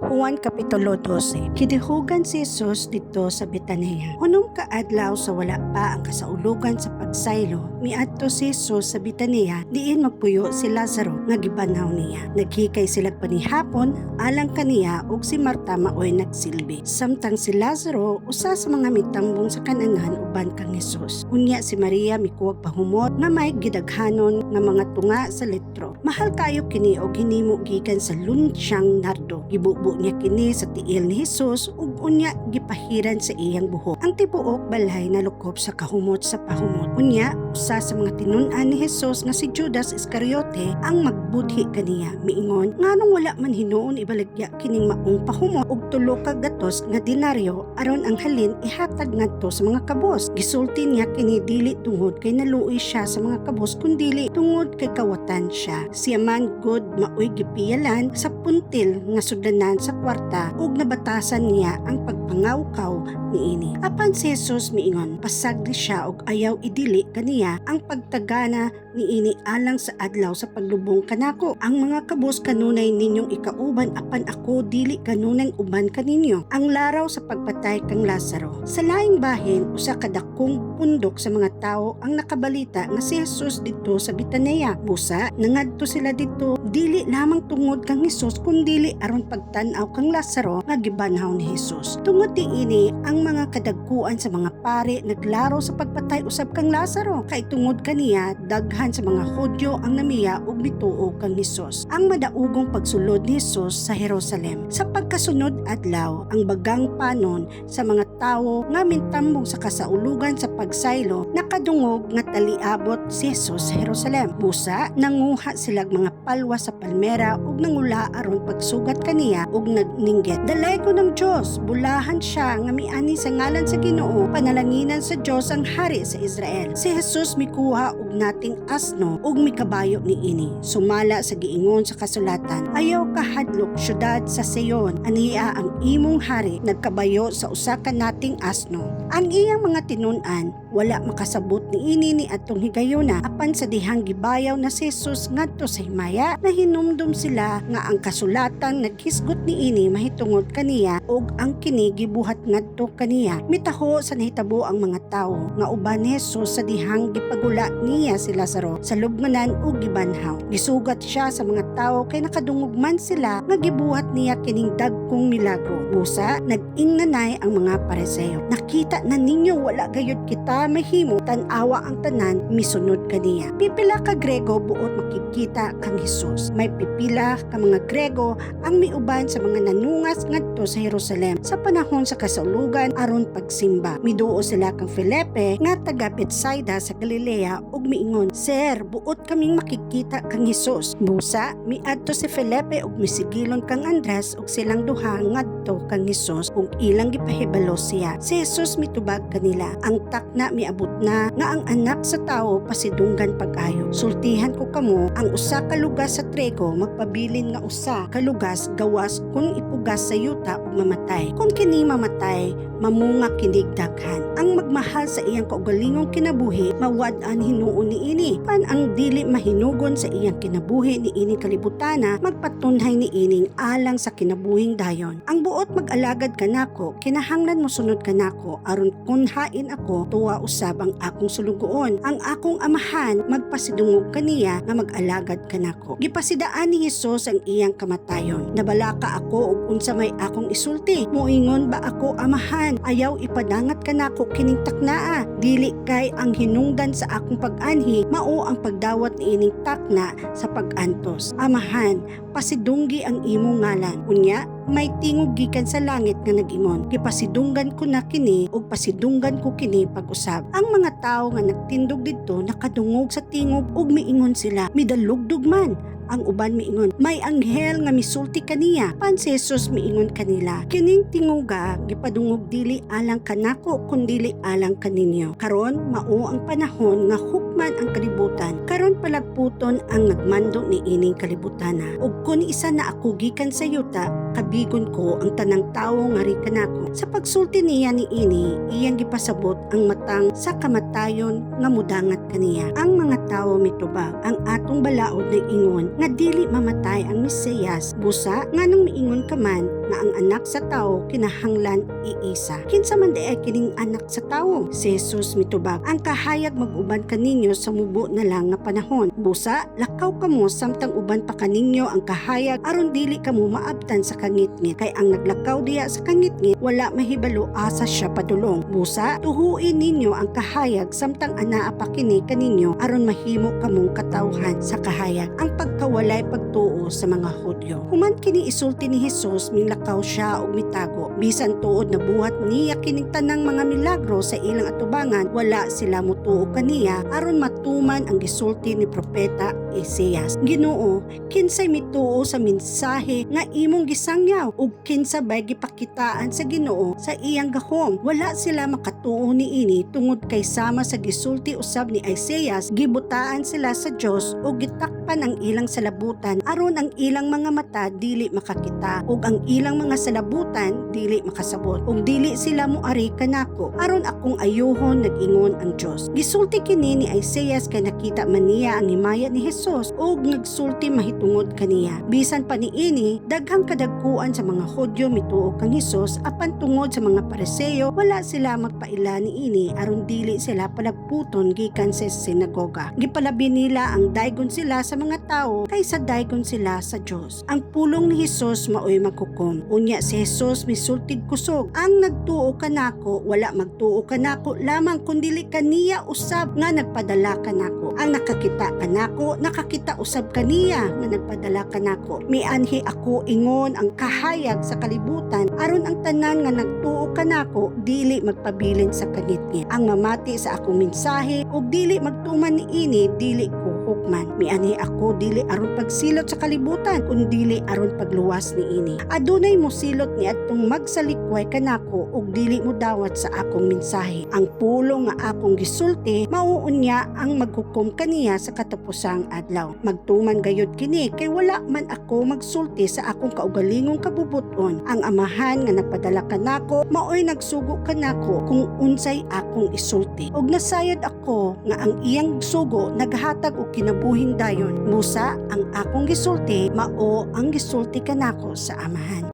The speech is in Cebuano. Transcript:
Juan Kapitulo 12. Gidihugan si Jesus didto sa Betania. Unom ka adlaw sa wala pa ang kasaulugan sa pagsaylo, miadto si Jesus sa Betania diin magpuyo si Lazaro nga gibanhaw niya. Naghikay sila panihapon alang kaniya ug si Marta maoy nagsilbi. Samtang si Lazaro usa sa mga mitambong sa kan-anan uban kang Jesus. Unya si Maria mikuwag pahumot nga may gidaghanon nga mga tunga sa litro. Mahal kayo kini og hinimo gikan sa lunsyang nardo. Gibubo niya kini sa tiil ni Jesus ug unya gipahiran sa iyang buhok. Ang tibuok balay nalukop sa kahumot sa pahumot. Unya usa sa mga tinun-an ni Jesus nga si Judas Iscariote ang magbudhi kaniya. Miingon, "Nganong wala man hinuon ibaligya kining maong pahumot og 3 ka gatos nga denaryo aron ang halin ihatag ngadto sa mga kabos?" Gisulti niya kini dili tungod kay naluoy siya sa mga kabos kundili tungod kay kawatan siya. Siya man gud maoy gipiyalan sa puntil nga sudlanan sa kwarta ug nabatasan niya ang pagpangawkaw niini. Apan si Jesus miingon, "Pasagdi siya og ayaw idili kaniya ang pagtagana niini alang sa adlaw sa paglubong kanako. Ang mga kabos kanunay ninyong ikauban, apan ako dili kanunay uban kaninyo." Ang laraw sa pagpatay kang Lazaro. Sa laing bahin, usa ka dakong pundok sa mga tawo ang nakabalita nga si Jesus didto sa Betania. Busa, nangadto sila didto dili lamang tungod kang Jesus kundili aron pagtan-aw kang Lazaro nga gibanhaw ni Jesus. Tungod niini, ang mga kadagkuan sa mga pare naglaro sa pagpatay usab kang Lazaro kay tungod kaniya daghan sa mga Hudyo ang namiya ug mituo kang Hesus. Ang madaugong pagsulod ni Jesus sa Jerusalem. Sa pagkasunod adlaw, ang bagang panon sa mga tawo nga mintambong sa kasaulugan sa pagsaylo nakadungog nga taliabot si Jesus sa Jerusalem. Busa, nanguha silag mga palwa sa palmera ug nangula aron pagsugat kaniya ug nagninggit, "Dalaygon ang Dios! Bulahan siya nga miani sa ngalan sa Ginoo! Panalanginan sa Dios ang hari sa Israel!" Si Jesus mikuha og nating asno ug mikabayo niini. Sumala sa giingon sa kasulatan, "Ayaw kahadlok, syudad sa Sion, ania ang imong hari nagkabayo sa usa ka nating asno." Ang iyang mga tinun-an wala makasabot niini ni atong higayona, apan sa dihang gibayaw na si Jesus ngadto sa himaya, nahinumdum sila nga ang kasulatan naghisgot niini mahitungod kaniya ug ang kini gibuhat ngadto kaniya. Mitaho sa nahitabo ang mga tawo nga uban ni Jesus sa dihang gipagula niya si Lazaro sa lubnganan ug gibanhaw. Gisugat siya sa mga tawo kay nakadungog man sila nga gibuhat niya kining dagkong milagro. Busa, nag-ingnanay ang mga Pariseo, "Nakita na ninyo, wala gayud kita mahimo. Tan-awa, ang tanan misunod kaniya." Pipila ka Grego buot makikita kang Hesus. May pipila ka mga Grego ang miuban sa mga nanungas ngadto sa Jerusalem sa panahon sa kasaulugan aron pagsimba. Miduo sila kang Felipe nga taga Betsaida sa Galilea ug miingon, "Sir, buot kaming makikita kang Hesus." Busa, miadto si Felipe ug misigilon kang Andres ug silang duha ngadto kang Hesus ug ilang gipahibalo siya. Si Jesus mitubag kanila, "Ang takna miabot na nga ang Anak sa Tawo pasidunggan pag-ayo. Sultihan ko kamo, ang usa ka lugas sa trigo magpabilin nga usa ka lugas gawas kung ipugas sa yuta ug mamatay. Kung kini mamatay, mamunga kinig daghan. Ang magmahal sa iyang kaugalingong kinabuhi, mawad-an hinuon niini. Pan ang dili mahinugon sa iyang kinabuhi niining kalibutana, magpatunhay niining alang sa kinabuhing dayon. Ang buot mag-alagad kanako, kinahanglan mosunod kanako aron kun hain ako, tuwa usab ang akong sulugoon. Ang akong Amahan magpasidungog kaniya nga mag-alagad kanako." Gipasidaan ni Hesus ang iyang kamatayon. "Nabalaka ako og unsa may akong isulti. Moingon ba ako, 'Amahan, ayaw ipadangat kanako kining taknaa?' Dili, kay ang hinungdan sa akong pag-anhi mao ang pagdawat niining takna sa pag-antos. Amahan, pasidunggi ang imong ngalan." Unya, may tingog gikan sa langit nga nag-ingon, "Gipasidunggan ko na kini ug pasidunggan ko kini pag-usab." Ang mga tawo nga nagtindog didto nakadungog sa tingog ug miingon sila, "Midalugdog man." Ang uban miingon, "May anghel nga misulti kaniya." Pan si Jesus miingon kanila, "Kining tingoga gipadungog dili alang kanako kundili alang kaninyo. Karon mao ang panahon nga hukman hukman ang kalibutan. Karon palagputon ang nagmando ni ining kalibutana. Ug kun isa na ako gikan sa yuta, kabigon ko ang tanang tawo ngari kanako. Sa pagsulti niya ni ini, iyang gipasabot ang matang sa kamatayon nga mudangat kaniya. Ang mga tawo mitubag, "Ang atong balaod nag-ingon nga dili mamatay ang Mesiyas. Busa, nganong miingon ka man nga ang Anak sa Tawo kinahanglan iisa? Kinsa man diay kining Anak sa Tawo?" Si Jesus mitubag, "Ang kahayag mag-uban kaninyo sa mubo na lang nga panahon. Busa, lakaw kamo samtang uban pa kaninyo ang kahayag aron dili kamo maabtan sa kangitngit. Kay ang naglakaw diya sa kangitngit, wala mahibalo asa siya padulong. Busa, tuhuin ninyo ang kahayag samtang anaa pa kini kaninyo aron mahimo kamong katawhan sa kahayag." Ang pagkawalay pagtuo sa mga Hudyo. Human kini isulti ni Jesus, minglakaw siya og mitago. Bisan tuod nabuhat niya kining tanang mga milagro sa ilang atubangan, wala sila mutuo kaniya aron matuman ang gisulti ni Propeta Isaias: "Ginoo, kinsay mituo sa mensahe nga imong gisangyaw ug kinsa bay gipakitaan sa Ginoo sa iyang gahom?" Wala sila makatuo niini tungod kay sama sa gisulti usab ni Isaias, gibutaan sila sa Dios ug gitakpan ang ilang salabutan aron ang ilang mga mata dili makakita ug ang ilang mga salabutan dili makasabot ug dili sila moari kanako aron akong ayuhon, nag-ingon ang Dios. Gisulti kini ni Isaias kay nakita man niya ang himaya ni Jesus ug nagsulti mahitungod kaniya. Bisan pa niini, daghang kadagkuan sa mga Hudyo mituo kang Hesus, apan tungod sa mga Pariseo, wala sila magpaila niini aron dili sila palagputon gikan sa sinagoga. Gipalabi nila ang daygon sila sa mga tawo kaysa daygon sila sa Dios. Ang pulong ni Hesus maoy maghukom. Unya si Jesus misultig kusog, "Ang nagtuo kanako, wala magtuo kanako lamang kundili kaniya usab nga nagpadala kanako. Ang nakakita kanako, nakakita usab kaniya nga nagpadala kanako. Mianhi ako ingon ang kahayag sa kalibutan aron ang tanan nga nagtuo kanako dili magpabilin sa kangitngit. Ang mamati sa akong mensahe ug dili magtuman niini, dili ko hukman. Mianhi ako dili aron pagsilot sa kalibutan kundili aron pagluwas niini. Adunay mosilot niadtong magsalikway kanako ug dili modawat sa akong mensahe. Ang pulong nga akong gisulti mao unya ang maghukom kaniya sa katapusang adlaw. Magtuman gayud kini kay wala man ako magsulti sa akong kaugalingong kabubuton. Ang Amahan nga nagpadala kanako maoy nagsugo kanako kung unsay akong isulti. Ug nasayod ako nga ang iyang sugo naghatag og kinabuhing dayon. Busa ang akong gisulti mao ang gisulti kanako sa Amahan."